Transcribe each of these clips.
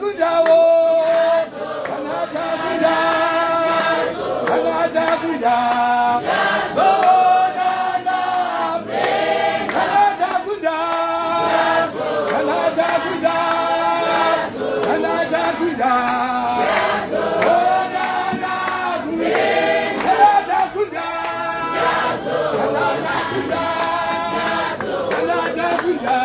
takundawo, kana takunda, kana takunda, zoonana. Kana takunda, kana takunda, kana takunda, onana. Kana takunda, kana takunda, kana takunda.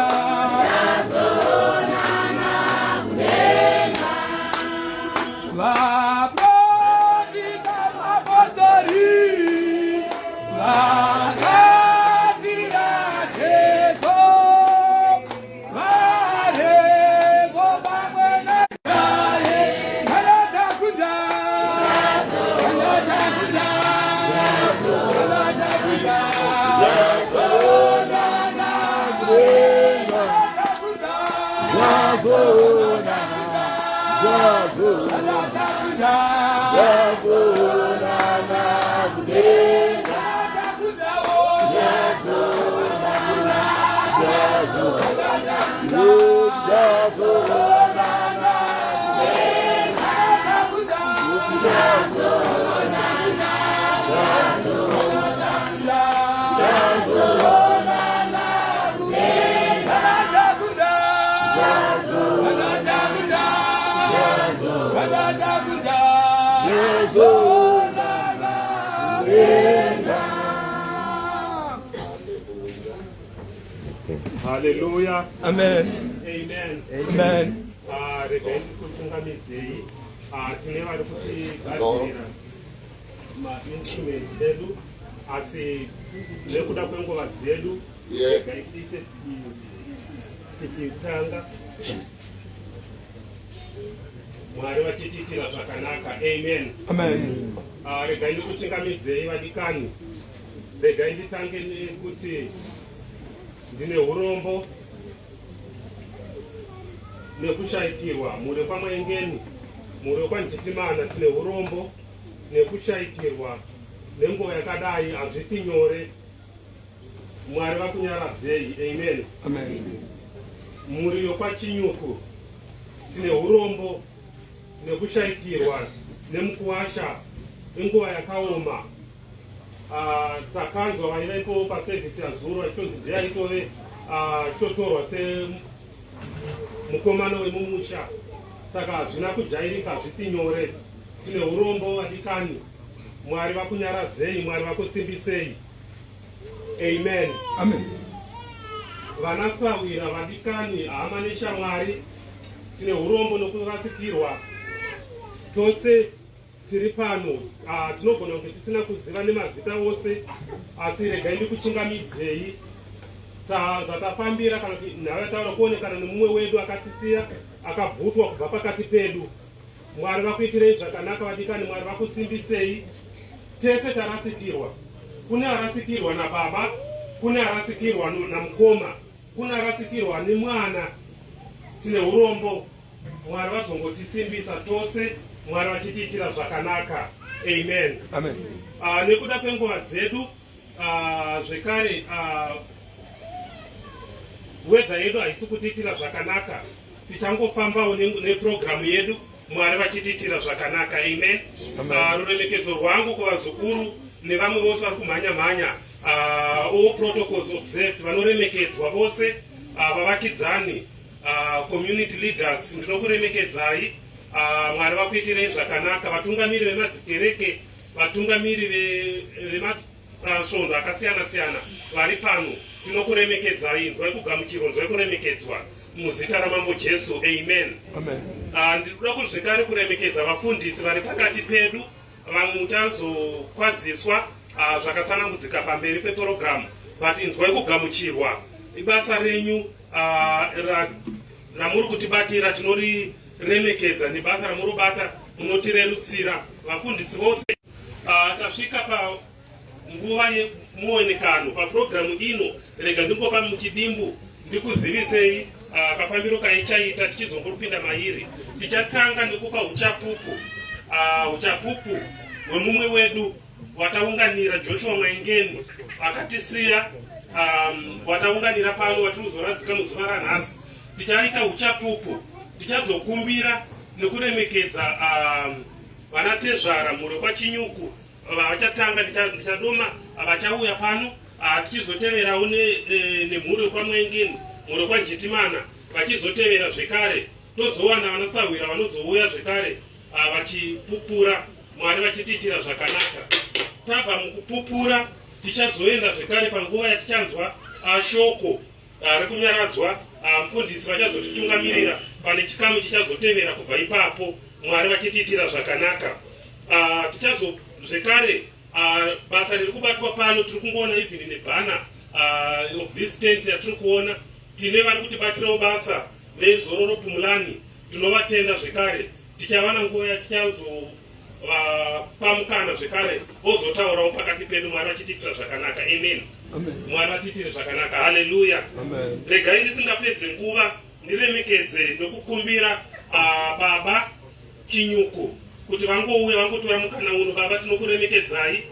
Vaprofita, vapostori vakafira Jesu vareko pamwe naye. Kana takunda, kana takunda, kana takunda, onana. Kana takunda, kana takunda, kana takunda, oh. Haleluya. Amen. Amen. Amen. Ah, regai ndikutungamidzei. Ah, tine vari kutigadzirira mainstruments edu, asi nekuda kwenguva dzedu, regai tiite tichitanga, Mwari vachitiitira zvakanaka. Amen. Amen. Ah, regai ndikuchingamidzei, vadikani. Regai nditange nekuti ndine urombo nekushayikirwa, mhuri yekwaMaengeni, mhuri yekwaNjitimana. Tine urombo nekushayikirwa nenguva yakadai, hazvisi nyore. Mwari vakunyaradzei. Amen. Amen. Mhuri yokwaChinyuku, tine urombo nekushayikirwa nemukuwasha inguva yakaoma. Ah, takanzwa vaivepo pasevhisi yazuro achitonzi ndiye aitove achitotorwa semukomana wemumusha, saka hazvina kujairika, hazvisi nyore. Tine urombo, vadikani. Mwari vakunyaradzei, Mwari vakusimbisei. Amen. Amen. Vanasawira vadikani, hama neshamwari, tine urombo nokurasikirwa. Tose tiri pano, tinogona kunge tisina kuziva nemazita ose, asi regai ndikuchingamidzei. Zvatafambira kana kuti nhau yataura kuonekana nemumwe wedu akatisiya, akabvutwa kubva pakati pedu. Mwari vakuitirei zvakanaka, vadikani. Mwari vakusimbisei. Tese tarasikirwa. Kune arasikirwa nababa, kune arasikirwa namukoma, kune arasikirwa nemwana. Tine urombo. Mwari vazongotisimbisa tose, Mwari vachitiitira zvakanaka. Amen. Amen. Nekuda kwenguva dzedu, zvekare weather yedu haisi kutiitira zvakanaka, tichangofambawo nepurogiramu yedu, Mwari vachitiitira zvakanaka. Amen. Ruremekedzo rwangu kuvazukuru nevamwe vose vari kumhanya mhanya. All protocols observed. Vanoremekedzwa vose, vavakidzani, community leaders, ndinokuremekedzai. Mwari vakuitirei zvakanaka. Vatungamiri vemadzikereke, vatungamiri vemasvondo akasiyana siyana vari pano, tinokuremekedzai. Inzwai kugamuchirwa, nzwai kuremekedzwa muzita raMambo Jesu. Amen. Amen. Ndinoda kuzvekare kuremekedza vafundisi vari pakati pedu. Vamwe muchazokwaziswa zvakatsanangudzika pamberi pepurogiramu, but inzwai kugamuchirwa. Ibasa renyu ramuri kutibatira, tinoriremekedza nebasa ramurobata, munotirerutsira, vafundisi vose. Tasvika panguva yemuonekano papurogiramu ino. Rega ndingopa muchidimbu ndikuzivisei kafambiro kaichaita tichizombopinda mairi. Tichatanga nekupa uchapupu, uchapupu hwemumwe wedu wataunganira, Joshua Mwaingeni, akatisiya, wataunganira pano, watiri kuzoradzika muzuva ranhasi. Tichaita uchapupu, tichazokumbira. nekuremekedza vana tezvara mhuri kwaChinyuku vachatanga, ndichadoma vachauya pano, tichizoteverawo nemhuri yekwaMwengeni, mhuri yekwaNjitimana vachizotevera zvekare, tozowana vana sahwira vanozouya zvekare vachipupura Mwari vachitiitira zvakanaka. Tabva mukupupura tichazoenda zvekare panguva yatichanzwa shoko rekunyaradzwa. Mufundisi vachazotitungamirira pane chikamu chichazotevera kubva ipapo, Mwari vachitiitira zvakanaka. Tichazo zvekare basa riri kubatwa pano, tiri kungoona even nebanner of this tent yatiri kuona, tine vari kutibatirawo basa veZororo Pumulani, tinovatenda zvekare. Tichawana nguva yatichazovapa mukana zvekare vozotaurawo pakati pedu, Mwari vachitiitira zvakanaka. Amen. Mwari vatiitire zvakanaka. Haleluya. Regai ndisingapedze nguva ndiremekedze nokukumbira baba Chinyuku kuti vangouya vangotora mukana uno. Baba, tinokuremekedzai,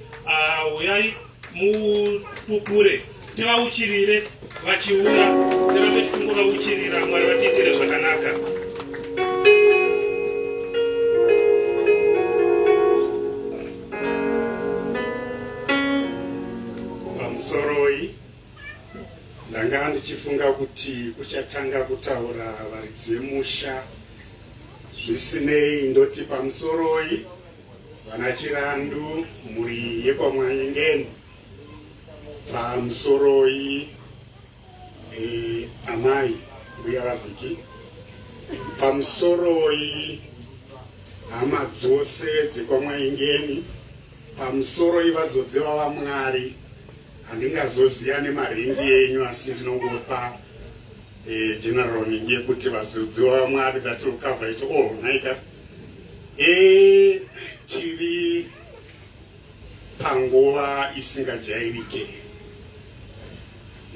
uyai mupupure, tivauchirire vachiuya, tirambe tichingovauchirira. Mwari vatiitire zvakanaka. Pamusoroi, ndanga ndichifunga kuti kuchatanga kutaura varidzi vemusha. Zvisinei, ndoti pamusoroi vana Chirandu, mhuri yekwaMwanyengeni. Pamusoroi amai mbuya vaVhiki. Pamusoroi hama dzose dzekwaMwayengeni. Pamusoroi vazodziwa vaMwari. Handingazoziya nemaringi enyu, asi ndinongopa general ningi yekuti vazodziwa vaMwari, that will cover it all. Naika tiri panguva isingajairike,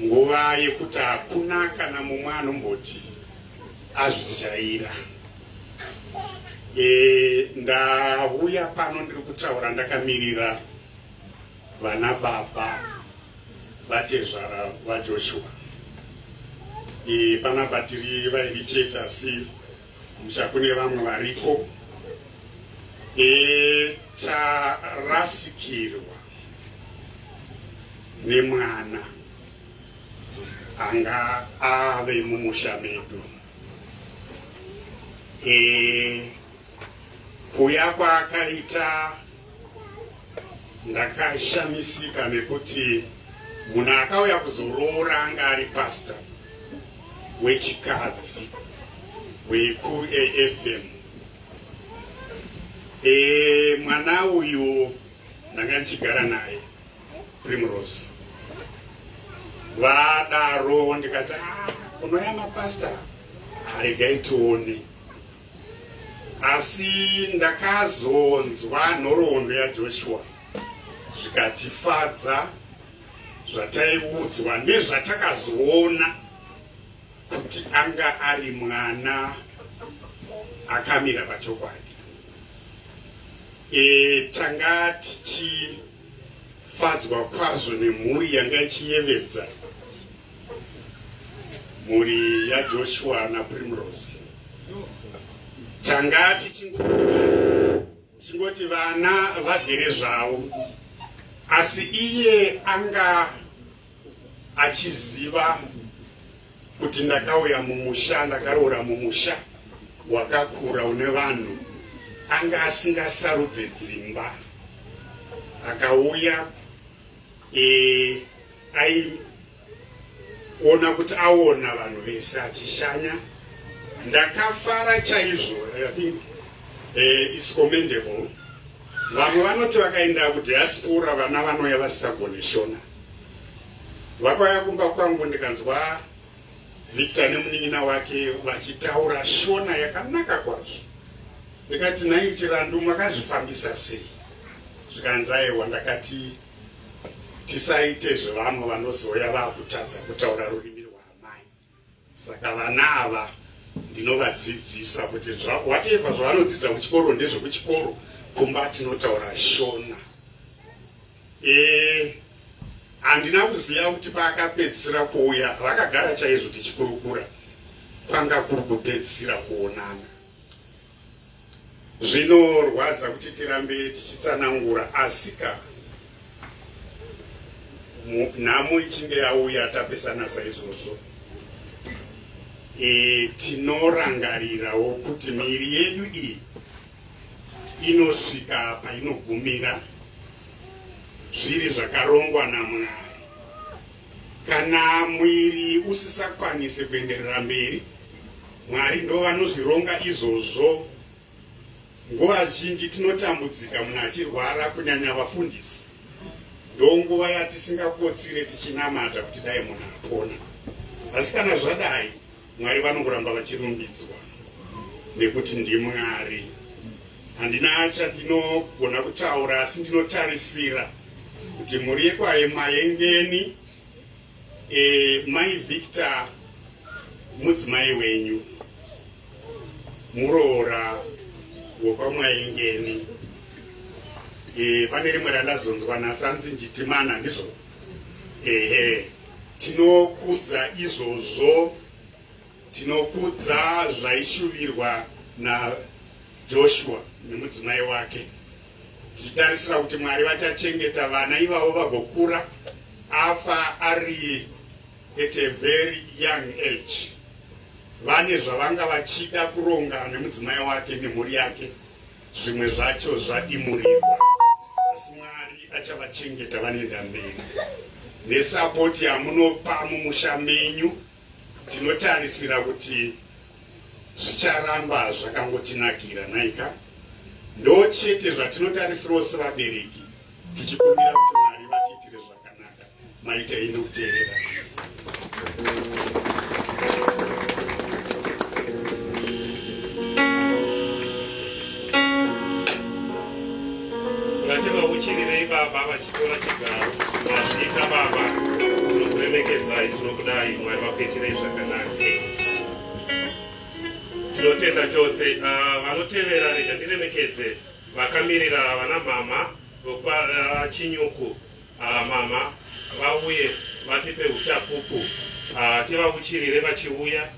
nguva yekuti hakuna kana mumwe anomboti azvijaira. Ndauya pano ndiri kutaura ndakamirira vana baba vatezvara vaJoshua. Panapa tiri vairi chete, asi musha kune vamwe variko. Tarasikirwa nemwana anga ave mumusha medu. Kuya kwaakaita ndakashamisika, nekuti munhu akauya kuzoroora anga ari pasta wechikadzi wekuAFM. Mwana uyu ndanga ndichigara naye, Primrose vadaro. Ndikati, ah, kunoya mapasta, haregai tione. Asi ndakazonzwa nhoroondo yaJoshua, zvikatifadza zvataiudzwa nezvatakazoona kuti anga ari mwana akamira pachokwadi. Tanga tichifadzwa kwazvo nemhuri yanga ichiyevedza, mhuri yaJoshua naPrimrose. Tanga tichingoti vana vagere zvavo, asi iye anga achiziva kuti ndakauya mumusha, ndakaroora mumusha wakakura une vanhu. Anga asingasarudze dzimba, akauya aiona kuti aona vanhu vese achishanya. Ndakafara chaizvo. I think it's commendable. Vamwe vanoti vakaenda kudiaspora vana vanouya vasisagone Shona. Vakauya kumba kwangu, ndikanzwa Victor nemunin'ina wake vachitaura Shona yakanaka kwazvo. Ndikati, "Nai Chirandu, makazvifambisa sei?" Zvikanzi, "Aiwa, ndakati tisaite zvevamwe vanozoya vakutadza kutaura rurimi rwaamai, saka vana ava ndinovadzidzisa kuti whatever zvavanodzidza kuchikoro ndezvekuchikoro, kumba tinotaura Shona." Handina kuziva kuti paakapedzisira kuuya vakagara chaizvo tichikurukura kwanga kuri kupedzisira kuonana. Zvinorwadza kuti tirambe tichitsanangura asika nhamo ichinge yauya tapesana saizvozvo e, tinorangarirawo kuti miiri yedu iyi inosvika painogumira zviri zvakarongwa naMwari. Kana mwiri usisakwanise kuenderera mberi, Mwari ndovanozvironga izvozvo. Nguva zhinji tinotambudzika munhu achirwara, kunyanya vafundisi. Ndonguva yatisingakotsire tichinamata kuti dai munhu apona. Asi kana zvadai, Mwari vanongoramba vachirumbidzwa nekuti ndiMwari. Handina chandinogona kutaura asi ndinotarisira kuti mhuri yekwayemayengeni e, mai Victor mudzimai wenyu muroora wekwaMwayengeni e, pane rimwe randazonzwa nhasi anzi Njitimana ndizvo ehe tinokudza izvozvo tinokudza zvaishuvirwa naJoshua nemudzimai wake tichitarisira kuti Mwari vachachengeta vana ivavo vagokura afa ari at a very young age vane zvavanga vachida kuronga nemudzimai wake nemhuri yake zvimwe zvacho zvadimurirwa asi Mwari achavachengeta vanoenda mberi nesapoti yamunopa mumusha menyu tinotarisira kuti zvicharamba zvakangotinakira nhaika ndo chete zvatinotarisirawo sevabereki tichikumbira kuti Mwari vatiitire zvakanaka maita ino kuteerera Ngativauchirirei baba vachitora chigaro. Mazviita baba, tinokuremekedzai, tinokudai, Mwari vakuitirei zvakanaka. Tinotenda chose. Vanotevera rega ndiremekedze vakamirira vana mama vokwa Chinyuku. Mama vauye vatipe uchapupu. Tivauchirire vachiuya.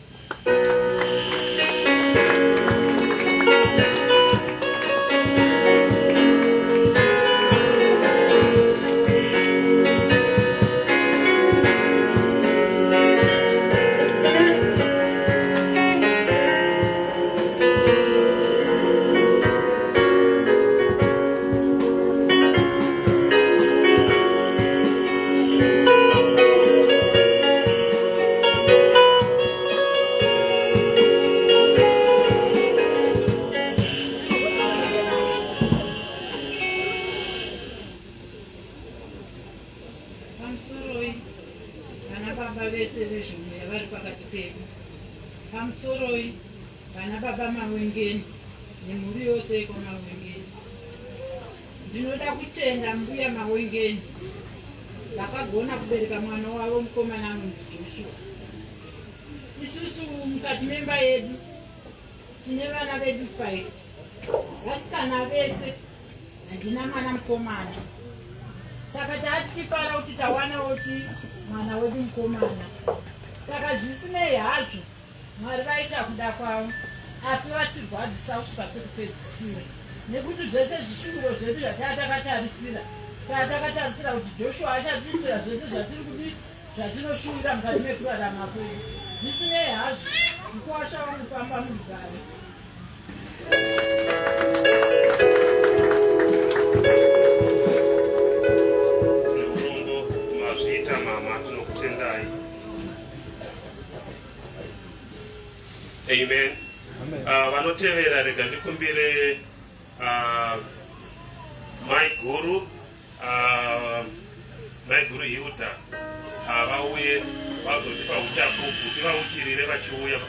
Pamusoroi vana baba vese vezvomweya vari pakati pedu. Pamusoroi vana baba Mawengeni nemhuri yose yekwaMawengeni. Ndinoda kutenda mbuya Mawengeni vakagona kubereka mwana wavo mukomana anonzi Joshua. Isusu mukati memba yedu tine vana vedu 5 vasikana vese, handina mwana mukomana, saka taatichifara kuti tawanawo chi mwana wedu mukomana. Saka zvisinei hazvo, Mwari vaita kuda kwavo, asi vatirwadzisa kusvika pekupedzisira, nekuti zvese zvishuviro zvedu zvataa takatarisira, taa takatarisira kuti Joshua achatiitira zvese zvatiri kudi zvatinoshuvira mukati mekurarama kwedu. Zvisinei hazvo, mukuwasha wangu famba murugare. Tine urombo, mazviita mama, tinokutendai. Amen. Vanotevera rega ndikumbire maiguru maiguru Hilda vauye vazotipa uchapupu tivauchirire vachiuya.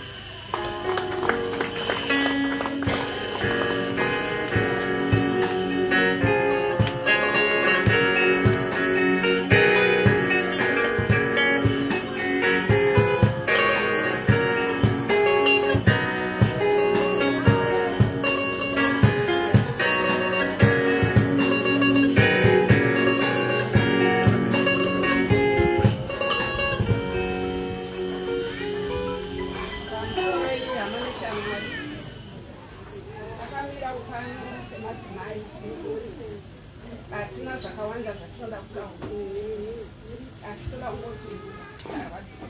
Akamira Tauyawo pano semadzimai, hatina zvakawanda zvatinoda kutaura, asi toda kungoti tarwadziwa.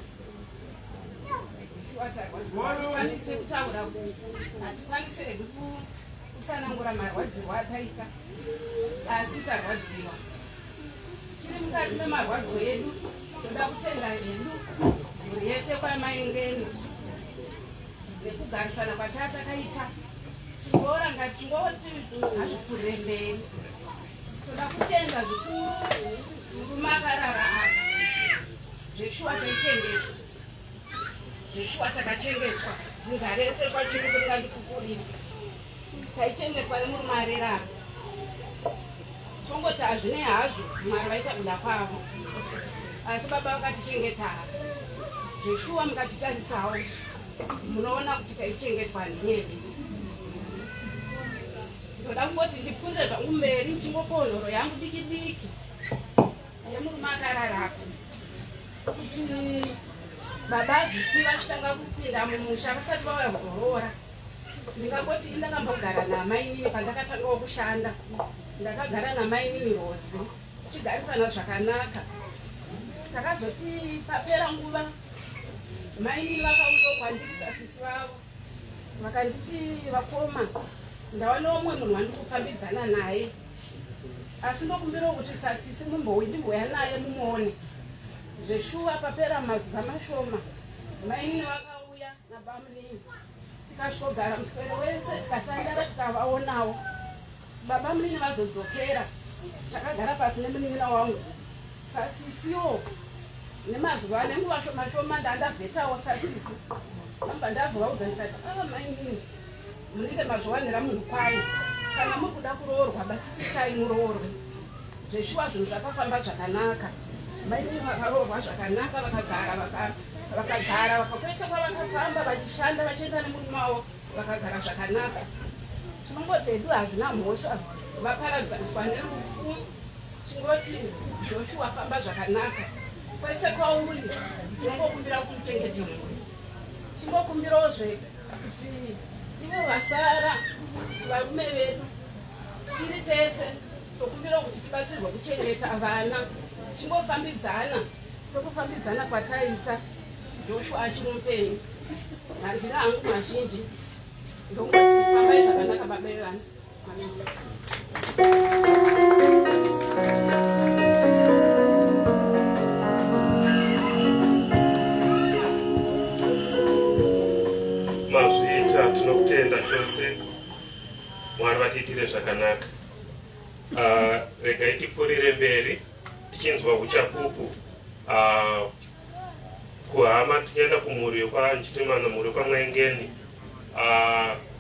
Hatikwanise kutaura, hatikwanise hedu kutsanangura marwadzirwo ataita, asi tarwadziwa. Tiri mukati memarwadzo edu. Toda kutenda hedu mhuri yese kwaMaingeni nekugarisana kwachatakaita. Chingoranga chingoti hazvipfuurire mberi. Toda kutenda zvikuru murume akarara apa. Zveshuwa taichengetwa, zveshuwa takachengetwa, dzinza rese kwachiri kuringa ndikukurira, taichengetwa nemurume arera apa. Tongoti hazvine hazvo, Mwari vaita kuda kwavo, asi baba vakatichengeta zveshuwa. Mukatitarisawo munoona kuti taichengetwa ndiyedu. Ndoda kungoti ndipfuurire zvangu mberi ndichingopawo nhoro yangu diki diki yemurume akararapa, kuti baba Vhiki vachitanga kupinda mumusha, vasati vauya kuzoroora, ndingangoti indakambogara namainini. Pandakatangawo kushanda, ndakagara namainini Rozi, tichigarisana zvakanaka. Takazoti papera nguva, mainini vakauyawo kwandiri sasisi vavo, vakanditi, "Vakoma, ndawana umwe munhu wandiri kufambidzana naye, asi ndokumbirawo kuti sasisi ndimboya naye mumuone." Zveshuwa, papera mazuva mashoma, mainini vakauya nabamunini, tikasvikogara muswere wese, tikatandara, tikavaonawo. Baba munini vazodzokera, takagara pasi nemunin'ina wangu sasisiwo. Nemazuva nenguva shoma shoma, ndandavhetawo sasisi, amba ndazovaudza ndikati, "Ava mainini, munenge mazviwanira munhu kwayo. Kana muri kuda kuroorwa, batisisai muroorwe." Zveshuwa, zvinhu zvakafamba zvakanaka. Mainini vakaroorwa zvakanaka, vakagara, vakagara vakakwese kwavakafamba vachishanda, vachienda nemurume wavo, vakagara zvakanaka. Tinongoti hedu hazvina mhosva, vaparadzaniswa nerufu. Chingoti Joshua, famba zvakanaka kwese kwauri. Tinongokumbira kuti uchengete mhuri. Chingokumbirawozve kuti ivo vasara, varume vedu, tiri tese, tokumbirawo kuti tibatsirwe kuchengeta vana, chingofambidzana sekufambidzana kwataita Joshua achiri mupenyu. Handina hangu mazhinji, ndongoti fambai zvakanaka, baba vevana. Amen. Mazviita, tinokutenda chose. Mwari vatiitire zvakanaka. Regai tipfuurire mberi tichinzwa uchapupu kuhama, tichienda kumhuri yekwaNjitimana, mhuri yekwaMwaingeni.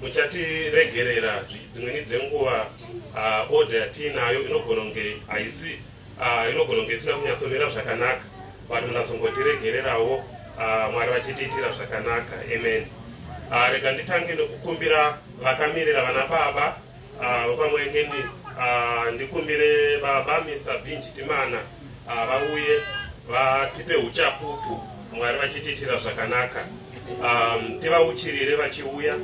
Muchatiregerera, dzimweni dzenguva order yatiinayo inogona kunge haisi inogona kunge isina kunyatsomira zvakanaka, but munatsongotiregererawo. Mwari vachitiitira zvakanaka, amen. Rega nditange nekukumbira vakamirira vana baba vekwaMwengeni. Ndikumbire baba Mr Binjitimana vauye vatipe uchapupu, Mwari vachitiitira zvakanaka. Tivauchirire vachiuya.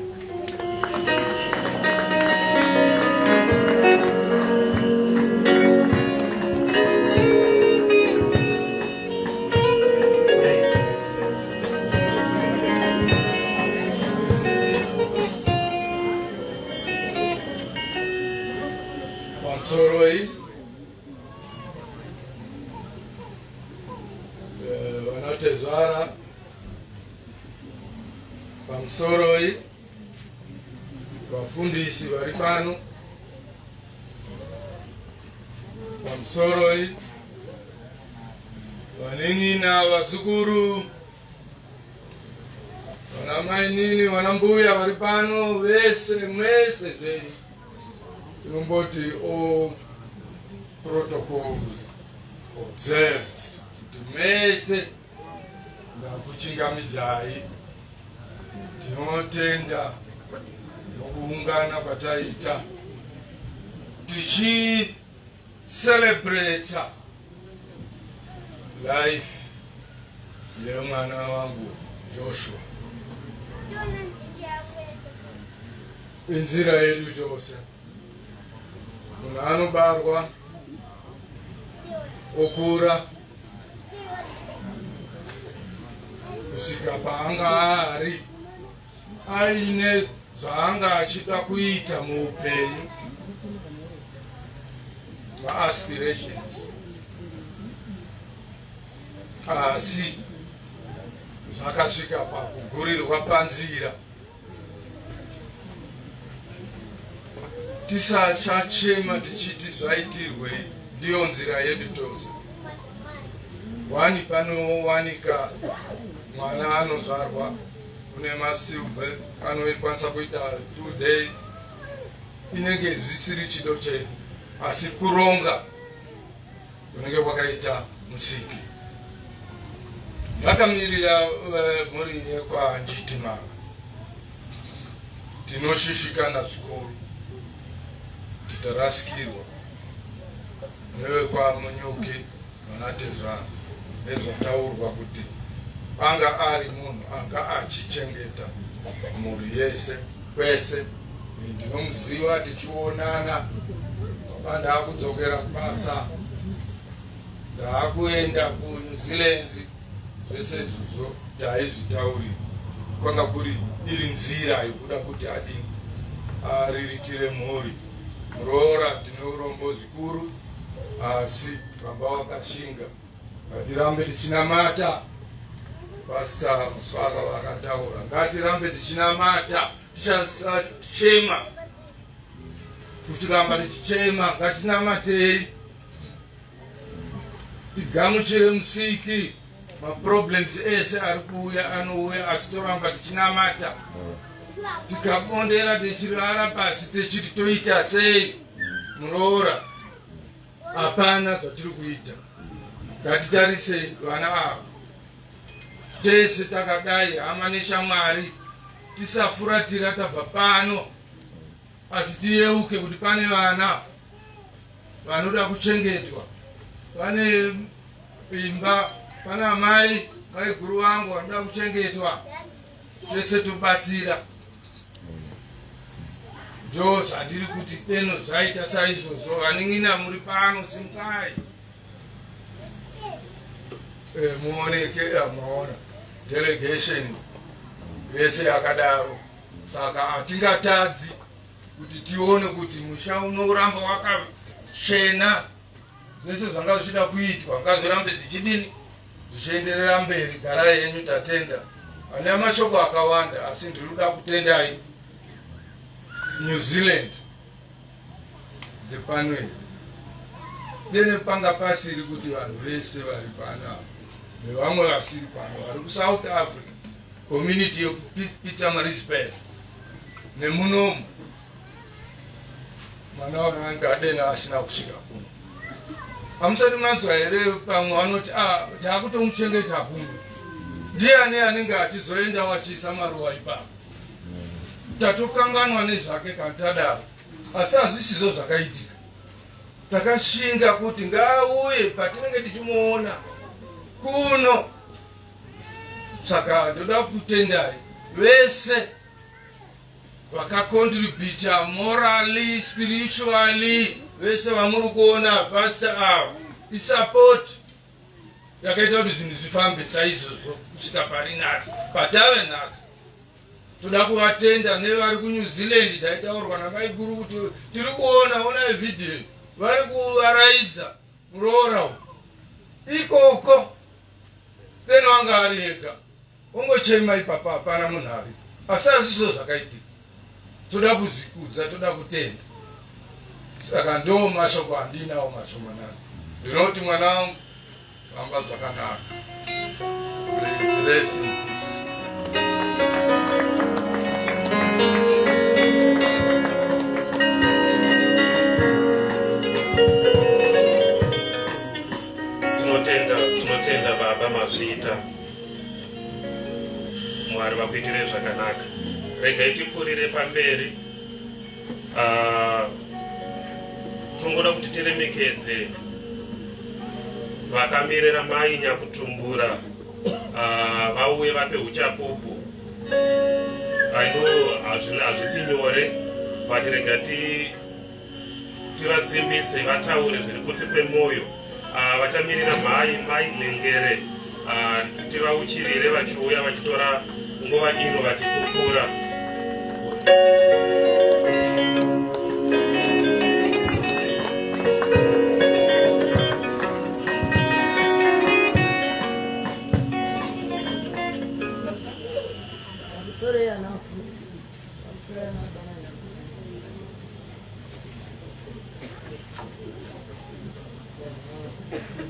Pamusoroi vanatezvara, pamusoroi vafundisi vari pano, pamusoroi vanin'ina, vazukuru, vana mainini, vana mbuya vari pano vese, mwese zvenyu, tinomboti all protocols observed, kuti mese ndakuchingamidzai. Tinotenda nokuungana kwataita tichicelebrata life yemwana wangu Joshua. Inzira yedu chose, munhu anobarwa okura kusvika paanga ari aine zvaanga achida kuita muupenyu, maaspirations, asi zvakasvika pakugurirwa panzira. Tisachachema tichiti zvaitirwei, ndiyo nzira yedu tose. Wani panowanika mwana anozvarwa kune mastillbirth anokwanisa kuita 2 days, inenge zvisiri chido chedu, asi kuronga kunenge kwakaita Musiki. Ndakamirira mhuri yekwaNjitimaka, tinoshushikana zvikuru titarasikirwa nevekwaMunyuki vanatezvara, nezvataurwa kuti anga ari munhu anga achichengeta mhuri yese kwese. Ndinomuziva tichionana, baba, ndaakudzokera kubasa, ndaakuenda kuNew Zealand, zvese izvozvo taizvitaurira. Kwanga kuri iri nzira yekuda kuti adini, ariritire mhuri. Muroora, tine urombo zvikuru, asi ramba wakashinga. Ngatirambe tichinamata. Pastor Muswaka vakataura, ngatirambe tichinamata, tichasachema kutiramba tichichema. Ngatinamatei, tigamuchire Musiki. Maproblems ese ari kuuya anouya, asi toramba tichinamata. Tikabondera tichirara pasi tichiti toita sei, muroora, hapana zvatiri kuita. Ngatitarisei vana ava tese takadai, hama neshamwari, tisafuratira tabva pano, asi tiyeuke kuti pane vana vanoda kuchengetwa, pane imba, pana amai, maiguru vangu vanoda kuchengetwa. Tese tobatsira. Ndo zvandiri kuti deno zvaita saizvozvo. Vanin'ina muri pano, simukai muoneke. Maona delegation yese yakadaro, saka hatingatadzi kuti tione kuti musha unoramba wakachena. Zvese zvanga zvichida kuitwa ngazvirambe zvichidini, zvichienderera mberi. Garai yenyu, tatenda. Ane mashoko akawanda, asi ndiri kuda kutendai. New Zealand ndepano, dene panga pasiri kuti vanhu vese vari pano nevamwe vasiri pano vari kuSouth Africa, community yekuPietermaritzburg nemunomu, mwana wakanga adena asina kusvika kuno. Hamusati manzwa here pamwe vanoti, "Ah, taakutomuchengeta kuno"? Ndiani anenge achizoenda wachiisa maruva ipapo? Tatokanganwa nezvake kana tadaro, asi hazvisizvo zvakaitika. Takashinga kuti ngaauye patinenge tichimuona kuno. Saka ndoda kutendai vese vakacontributa morally, spiritually, vese vamuri kuona, pastor ava isupport yakaita kuti zvinhu zvifambe saizvozvo kusvika pari nhasi, patave nhasi. Toda kuvatenda nevari kuNew Zealand. Ndaitaurwa namaiguru kuti tiri kuona, onai vhidhiyo, vari kuvaraidza muroora ikoko. Deno anga ari ega, ongochema ipapa, hapana munhu ari, asi hazvisizo zvakaitika. Toda kuzvikudza, toda kutenda. Saka ndo mashoko andinawo mashomanani. Ndinoti mwana wangu, famba zvakanaka. Please rest in peace. Tinotenda, tinotenda baba, mazviita. Mwari vakuitire zvakanaka. Regai tipfuurire pamberi. Tinongoda kuti tiremekedze vakamirira mai nyakutumbura, vauye vape uchapupu. I know hazvisi nyore. But rega ti tivasimbise vataure zviri kutsi kwemwoyo. Ah, vachamirira mhai mai Nhengere ah, tivauchirire vachiuya vachitora nguva ino vachipupura.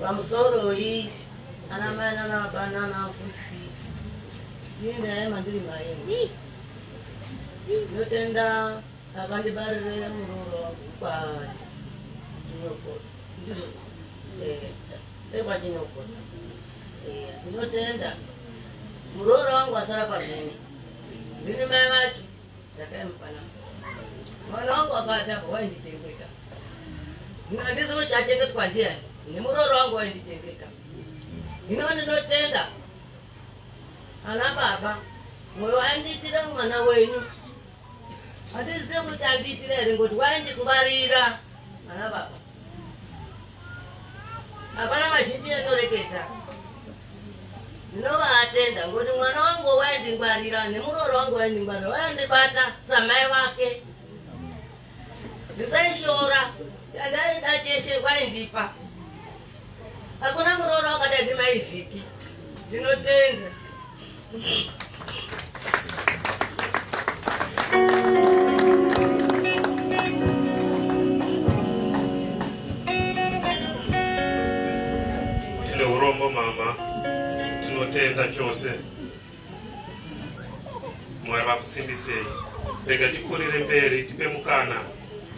Pamusoroi ana mai nana baba nana mufundisi, ini ndaema ndiri maini. Ndinotenda akandibarire muroora wangu kwaChinokora. KwaChinokora. Ndinotenda muroora wangu asara pamhene, ndini mai vacho. Ndakaema panapa, mwana wangu akatamba waindichengeta. Hino handisi kuti chachengetwa ndiani, nemuroora wangu waindichengeta. Hino ndinotenda ana baba mwoyo waindiitira mwana wenyu. Handizive kuti andiitira here, ngokuti waindingwarira ana baba. Hapana mazhinji enoreketa. Ndinovaatenda ngokuti mwana wangu waindingwarira nemuroora wangu waindingwarira, waindibata samai vake. Ndisaishora, chandaida cheshe waindipa. Hakuna muroora wakadai ndimai Vhiki. Ndinotenda. Tine urombo mama, tinotenda chose. Mwari vakusimbisei. Rega tipfuurire mberi, tipe mukana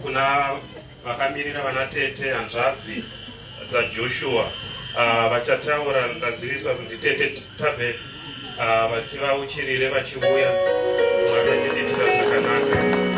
kuna vakamirira vana tete hanzvadzi dzaJoshua vachataura. Ndaziviswa kuti tete Tabeth vachivauchirire vachiuya. Mwari vachitiitira zvakanaka.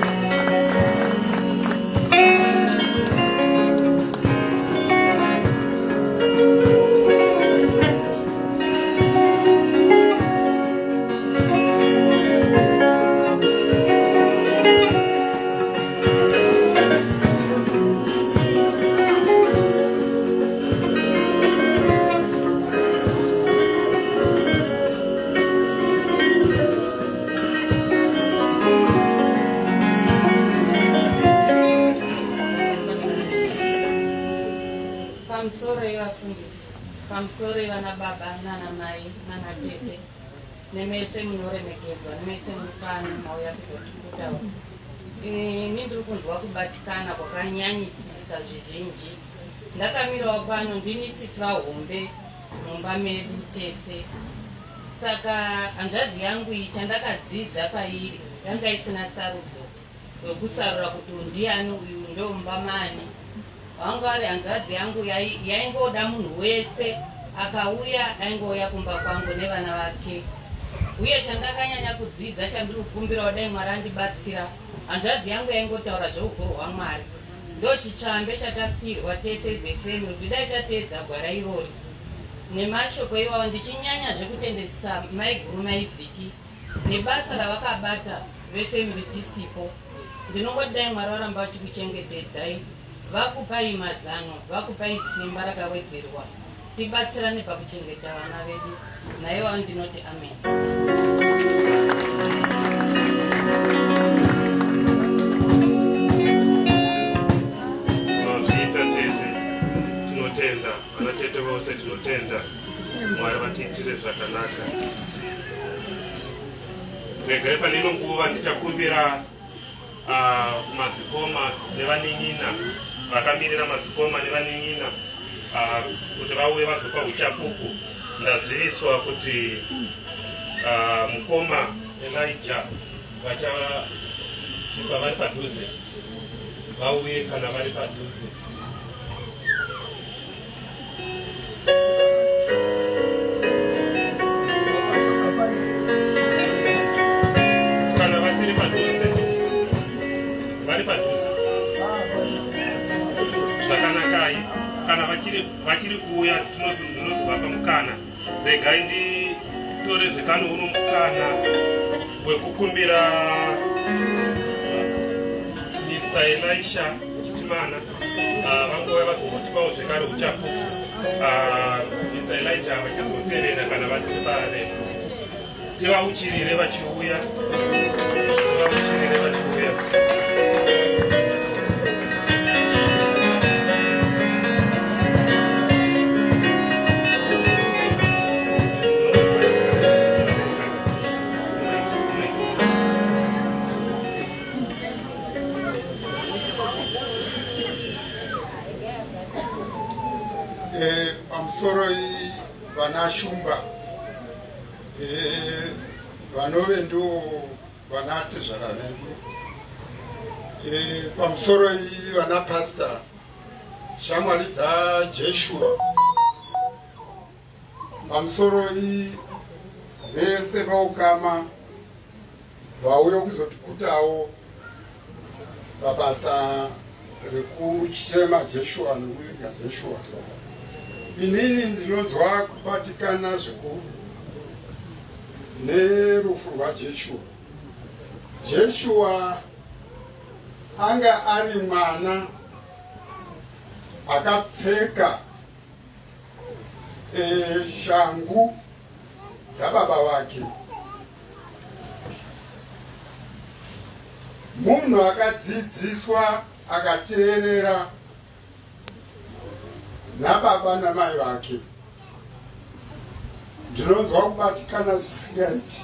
Pamusoro yevafundisi, pamusoro yevana baba nana mai nana tete, nemese munoremekedzwa, nemese muri pano mauya kuzotitaura. Ini ndiri kunzwa kubatikana kwakanyanyisisa zvizhinji. Ndakamirawo pano, ndini sisi vahombe mumba medu tese. Saka hanzvadzi yangu iyi, chandakadzidza pairi, yanga isina sarudzo wekusarura kuti uyu ndiani, uyu ndomba mani. Wanga ari hanzvadzi yangu yaingoda munhu wese akauya, aingouya kumba kwangu nevana vake. Uye chandakanyanya kudzidza, chandiri kukumbirawo dai Mwari andibatsira, hanzvadzi yangu yaingotaura zveukuru hwaMwari. Ndo chitsvambe chatasiyirwa tese as a family, kuti dai tateedza gwara irori nemashoko iwawo. Ndichinyanya zvekutendesesa maiguru maiVhiki nebasa ravakabata vefamily tisipo. Ndinongoti dai Mwari varamba vachikuchengetedzai, vakupai mazano, vakupai simba rakawedzerwa, tibatsirane pakuchengeta vana vedu. Naiwawo ndinoti amen. Mazviita tete, tinotenda. Vana tete vose tinotenda. Mwari vatiitire zvakanaka. Regai pane ino nguva ndichakumbira madzikoma nevanin'ina vakamirira madzikoma nevanin'ina kuti vauye vazopa uchapupu. Ndaziviswa kuti mukoma Elijah vachatipa vari padhuze, vauye kana vari padhuze. Kana vasiri padhuze, vari padhuze zvakanakai. Kana vachiri kuuya, ndinozovapa mukana. Regai nditore zvekano uno mukana wekukumbira. Mr Elisha Chitimana ah, vangouya vazongotipawo zvekare uchapupu. Ah, Mr Elijah vachizotevera kana vatipa refu. Tivauchirire vachiuya. Tivauchirire vachiuya. Eh, pamusoro vana shumba eh, vanove ndo vana tezvara vedu eh, pamusoro vana pasta shamwari dzajeshua Pamusoroi vese veukama vauya kuzotikutawo pabasa rekuchema Jeshua nekuviga Jeshua. Inini ndinonzwa kubatikana zvikuru nerufu rwaJeshua. Jeshua anga ari mwana akapfeka e, shangu dzababa vake munhu akadzidziswa akateerera nababa namai vake ndinonzwa kubatikana zvisingaiti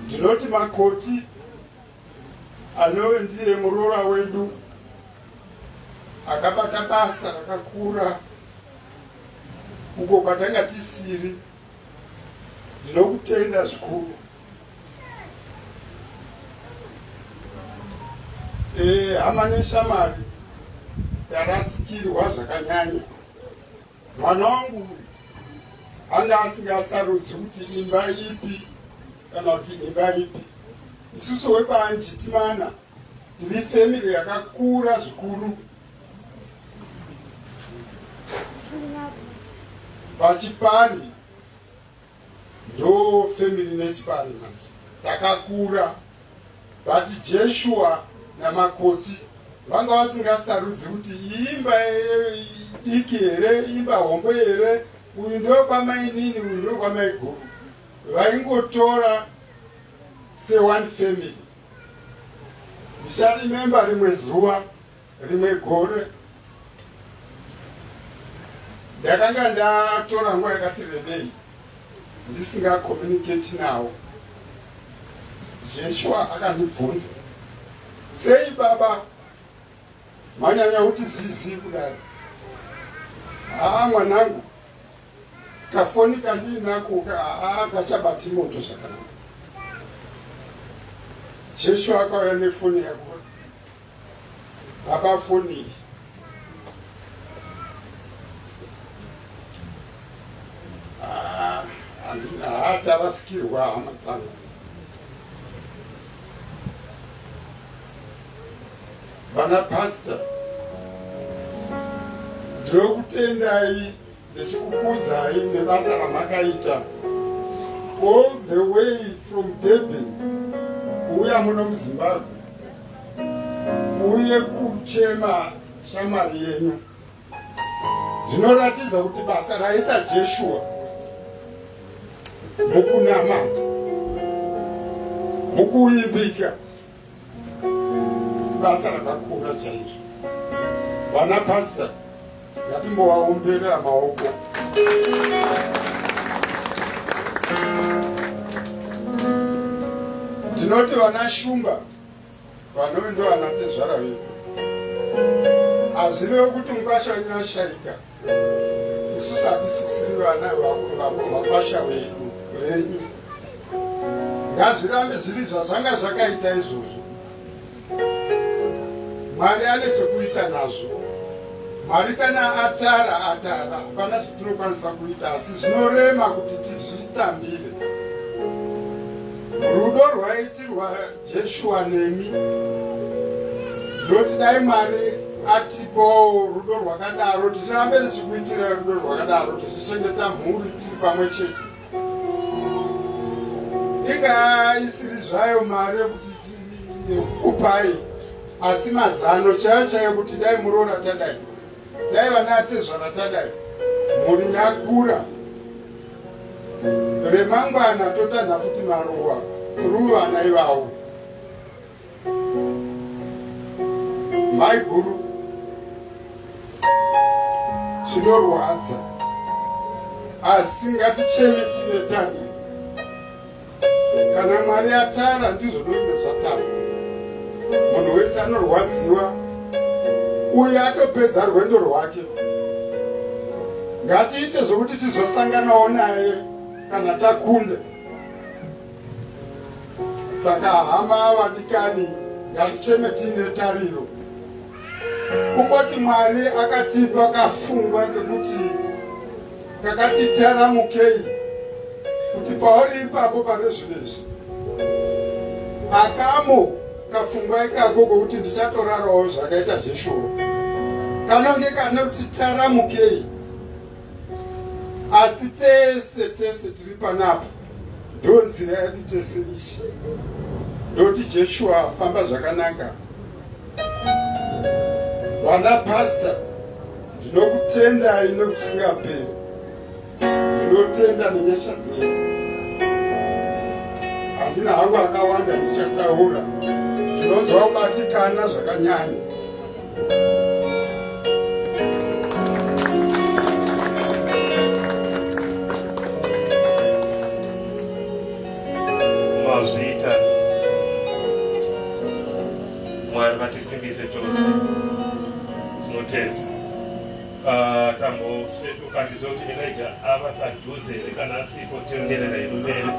ndinoti makoti anove ndiye muroora wedu akabata basa rakakura uko kwatanga tisiri ndinokutenda zvikuru e, hama neshamari tarasikirwa zvakanyanya Mwana wangu anga asingasarudzi kuti imba ipi kana kuti imba ipi. Isusu wekwaNjitimana tiri family yakakura zvikuru. Pachipari ndo family nechipari manje takakura but Jeshua naMakoti vanga vasingasarudzi kuti imba diki here imba hombe here uyu ndokwamainini uyu ndokwamaiguru vaingotora seone family ndicharimemba rimwe zuva Rimwe gore ndakanga ndatora nguva yakati rebei ndisingacommunicate nawo. Jeshua akandibvunza, sei baba manyanya kuti zii kudai? Haa mwanangu, kafoni kandiinako haa kachabati moto zvakanaka. Jeshua akauya nefoni yako Baba foni ah, ah, tarasikirwa hama dzangu. Vana pastor, ndinokutendai ndichikukuzai nebasa ramakaita all the way from Durban kuuya muno muZimbabwe uye kuchema shamwari yenyu zvinoratidza kuti basa raita Jeshua mukunamata mukuvimbika basa rakakura chaizvo vana pastor ngatimbovaomberera maoko ndinoti vana shumba vanove ndo vana tezvara vedu hazvirevi kuti mukwasha wenyu ashaika isusu hatisisiri vana vakwasha vedu venyu ngazvirambe zviri zvazvanga zvakaita izvozvo Mwari ane chekuita nazvo. Mwari kana atara atara, hapana zvatinokwanisa kuita, asi zvinorema kuti tizvitambire. Rudo rwaitirwa Jeshua nemi, ndoti dai Mwari atipowo rudo rwakadaro, tichirambe tichikuitirai rudo rwakadaro, tichichengeta mhuri tiri pamwe chete. Inga isiri zvayo mari yekuti yekukupai, asi mazano chaiyo chaiyo kuti dai muroora tadai, dai vana atezvara tadai, mhuri yakura, remangwana totanha futi maruwa through vana ivavo. Maiguru, zvinorwadza asi ngaticheme tine tariro. Kana Mwari atara ndizvo zvinenge zvatara. Munhu wese anorwadziwa uye atopedza rwendo rwake. Ngatiite zvokuti tizosanganawo naye kana takunda. Saka hama vadikani, ngaticheme tiine tariro. Kungoti Mwari akatipa kafungwa kekuti kakati taramukei kuti pauri ipapo pane zvinhu izvi akamo kafungwa ikako kokuti ndichatorarawo zvakaita zveshuwa kanonge kanoti taramukei asi tese tese tiri panapa ndo nzira yedu tese ishi ndoti Jeshua famba zvakanaka vana pasta ndinokutendai nokusingaperi ndinotenda nenyasha dzenyu handina hangu akawanda ndichataura ndinonzwa kubatikana zvakanyanya Mazviita. Mwari vatisimbise tose. Tinotenda. Ah, tambosvetuka ndizoti Elijah ava padhuze here kana asipo tionderera hedu mberi.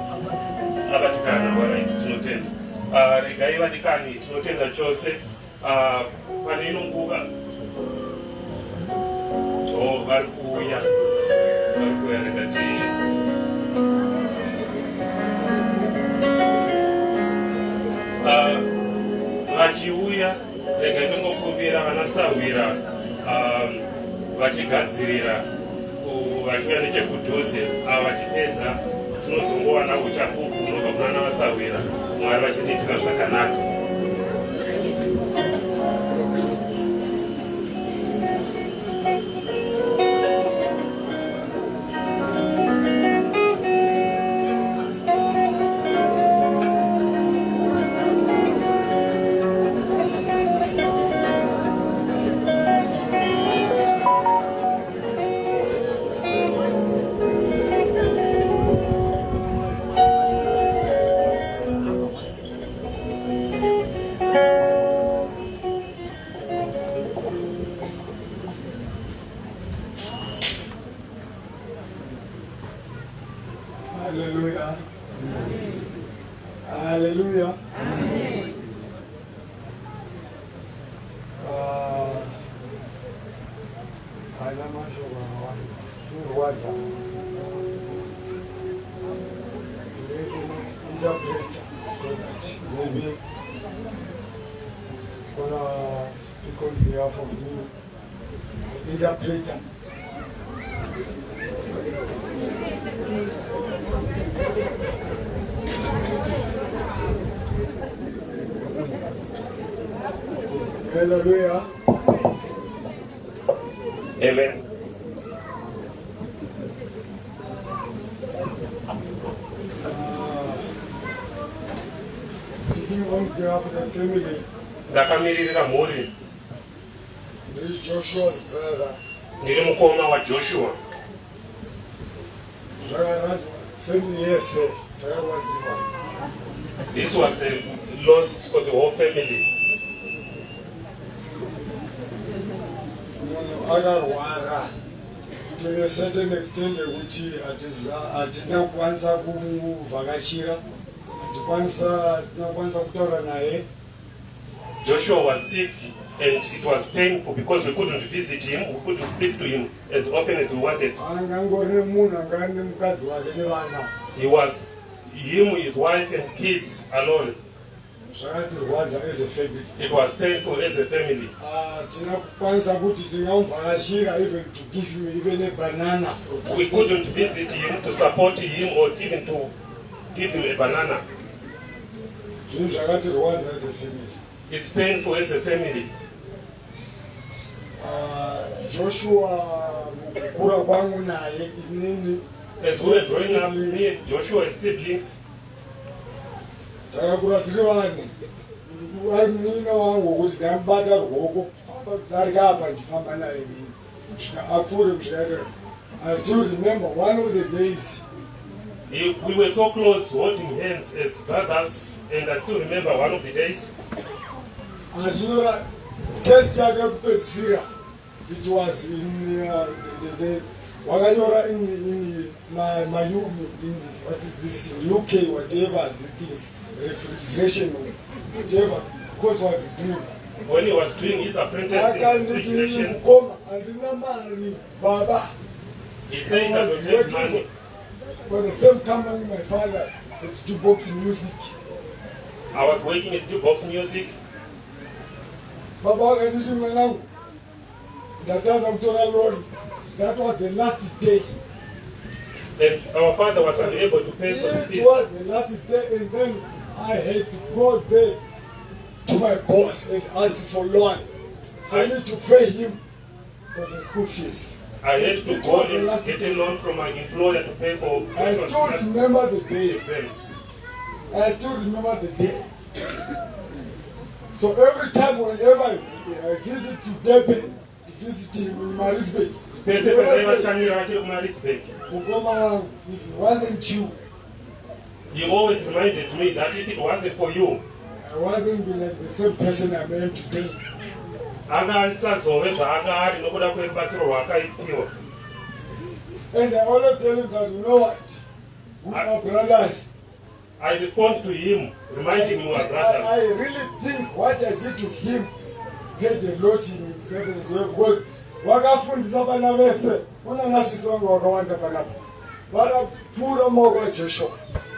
Abatikana alright tinotenda. Ah, regai vadikani tinotenda chose. Ah, pane ino nguva oh, vari kuuya vari kuuya rega ti ah, vachiuya rega ndingokumbira vanasahwira um, vachigadzirira vachiuya nechekudhuze ava vachipedza tinozongowana uchapupu unobva kunana vasahwira Mwari vachitiitira zvakanaka. Hallelujah. Hallelujah. Ah, haina mashoko akawanda zvinorwadza interpreter so that maybe gonna speak on behalf of me interpreter Hallelujah. Amen. Speaking on behalf of the family, Ndakamiririra mhuri. Ndiri Joshua's brother. Ndiri mukoma waJoshua. Zvakaradzwa family yese takarwadziwa. This was a loss for the whole family. Munhu akarwara to a certain extent yekuti hatina kukwanisa kumuvhakachira, hatina kukwanisa kutaura naye. Joshua was sick and it was painful because we couldn't visit him, we couldn't speak to him as often as we wanted. Angangori munhu anga nemukadzi wake nevana. He was him, his wife and kids alone. Zvakatirwadza as a family. It was painful as a family. Hatina kukwanisa kuti tingamuvhakachira even to give him even a banana. We couldn't visit him to support him or even to Give him a banana. Zvinhu zvakatirwadza as a family. It's painful as a family. Joshua mukukura kwangu naye inini. As we were growing up, me and Joshua as siblings. Takakura tiri vanhu. Ari munin'ina wangu wekuti ndamubata ruoko kudarika apa ndichifamba naye inini. Kusvika apfuure kusvika aita. I still remember one of the days. We were so close, holding hands as brothers, and I still remember one of the days. Achinyora test yake yekupedzisira. It was in the wakanyora in my, my in, what is this in UK whatever the things refrigeration whatever course was doing. When he was doing his apprentice in Akanditi refrigeration, mukoma handina mari baba. He said I I was don't have working money. for the same company my father at Jukebox Music. I was working at Jukebox Music. Baba vakanditi mwanangu ndatadza kutora lorry. That was the last day. And our father was unable to pay for the It fees. was the last day, and then I had to go there to my boss and ask for loan for me to pay him for the school fees. I had to It go was the and last get a loan from my employer to pay for I still remember the day. exams. I still remember the day. So every time whenever I visit to Durban, to visit him in Maritzburg, Pese pandaivatanyira vachiri kuMaritzburg. Mukoma wangu, if it wasn't you, He always reminded me that if it wasn't for you, I wasn't be like the same person I am today. Anga asisazove zvaanga ari nokuda kwerubatsiro rwaakaipiwa. And I always tell him that, you know what, we are brothers. I respond to him, reminding him we are brothers. I really think what I did to him paid a lot in himself as well, because wakafundisa vana vese, kuna nasisi vangu vakawanda panapa, vakapfuura maoko aJoshua.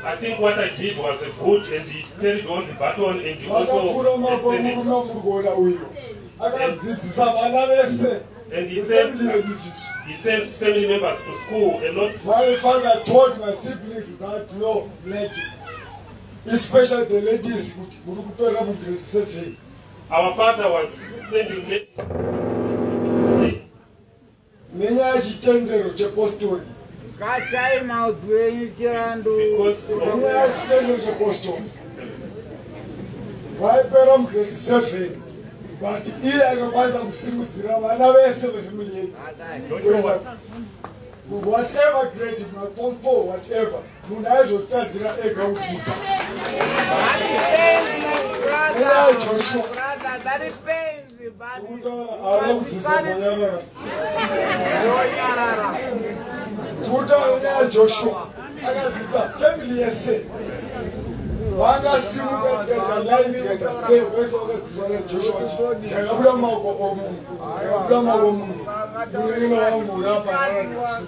I think what I did was a good, and he carried on the baton, and he also Vakapfuura maoko extended. murume muri kuona uyo akadzidzisa vana vese. And he Family sent, vedu. he sent family members to school and not. My father told my siblings that no, like, especially the ladies, kuti muri kuperera mugrade 7. Our father was sending me. Nenyaya yechitendero chepostori. Katai maudzu enyu Chirandu. Nenyaya yechitendero chepostori. Vaipera mugrade 7, but iye akakwanisa kusimudzira vana vese vefamily yedu. Whatever grade, form 4, whatever, munhu aizotadzira ega kudzidza. Nenyaya Joshua. Hauna kudzidza kunyarara. Kutaura nenyaya Joshua akadzidza family yese. Vakasimuka tikaita line tikaita sei vese vakadzidziswa naJoshua ndakabuda mumaoko omunhu ndakabuda mumaoko omunhu munin'ina wangu uri apa aranhasi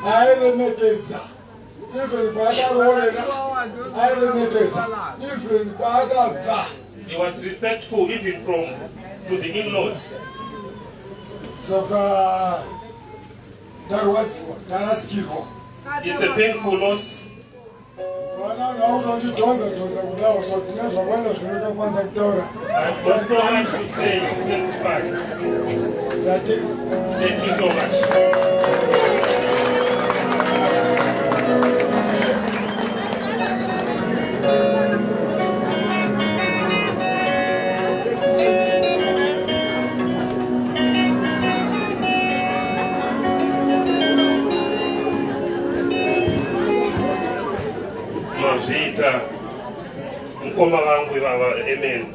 airemekedza even paakaroorera airemekedza even paakabva. He was respectful even from to the in-laws. Saka tarwadziwa tarasikirwa. It's a painful loss. Vana vaunondidhonza dhonza kudawo so tine zvakawanda zvinoita kwanza kutaura. I've got so much to say to specify. Thank you so much. Mazviita mukoma vangu ivava, amen.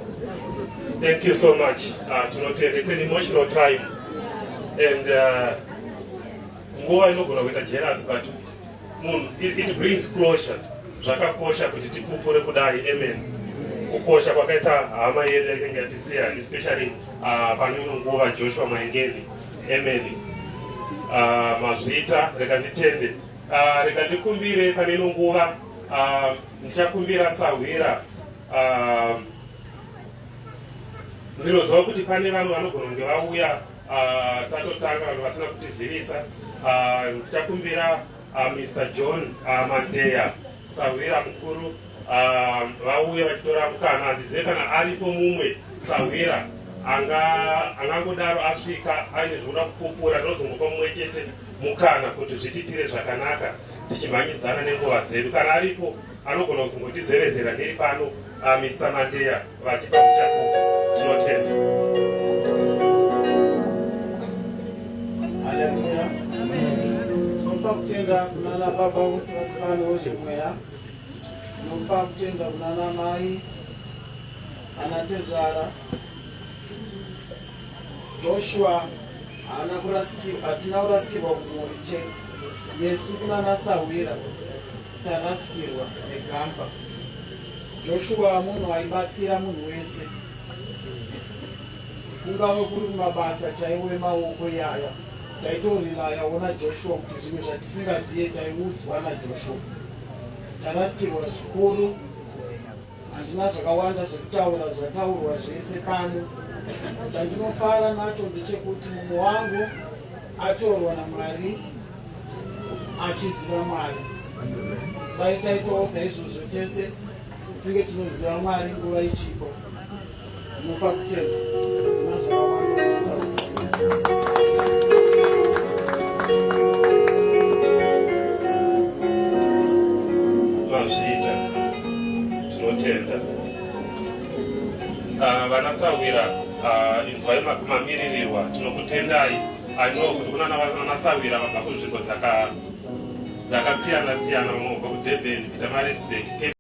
Thank you so much. Tinotenda. It's an emotional time and nguva inogona kuita jealous, but munhu it brings closure. Zvakakosha kuti tipupure kudai, amen, kukosha kwakaita hama yedu yainge yatisiya, especially pane ino nguva, Joshua Maengeni, amen. Mazviita, rega nditende. Rega ndikumbire pane ino nguva, ndichakumbira sahwira. Ndinoziva kuti pane vamwe vanogona kunge vauya, tatotanga, vanhu vasina kutizivisa. Ah, ndichakumbira ah, Mr John ah, Mandeya sahwira mukuru vauye vachitora mukana. Handizive kana aripo mumwe sahwira angangodaro asvika aine zvekuda kupupura. Tinozongopa mumwe chete mukana kuti zvitiitire zvakanaka tichimhanyidzana nenguva dzedu. Kana aripo anogona kuzongotizevezera ndiri pano Mr Mandeya vachipa uchapupu. Tinotenda. Haleluya. Tinopa kutenda kunana baba vose vari pano vezvemweya. Tinopa kutenda kunana mai, ana tezvara. Joshua haana kurasikirwa, hatina kurasikirwa kumhuri chete. Nesu kunana sahwira tarasikirwa negamba. Joshua munhu aibatsira munhu wese, kungave kuri kumabasa chaiwo emaoko iyaya, taitorilaya ona Joshua kuti zvimwe zvatisingaziye taiudzwa naJoshua. Tarasikirwa zvikuru, handina zvakawanda zvekutaura, zvataurwa zvese pano. Chandinofara nacho ndechekuti mumwe wangu atorwa naMwari achiziva Mwari. Dai taitawo saizvozvo tese tinge tinoziva Mwari nguva ichipo. Ndinopa kutenda. Ndina zvakawanda zvekutaura. Mazviita, tinotenda. Ah, vana sahwira ah, inzwai mamiririrwa tinokutendai. I know kuti kuna vanasahwira vabva kunzvimbo dzakasiyana siyana, vamwe vabva kuDurban, Pietermaritzburg, Cape.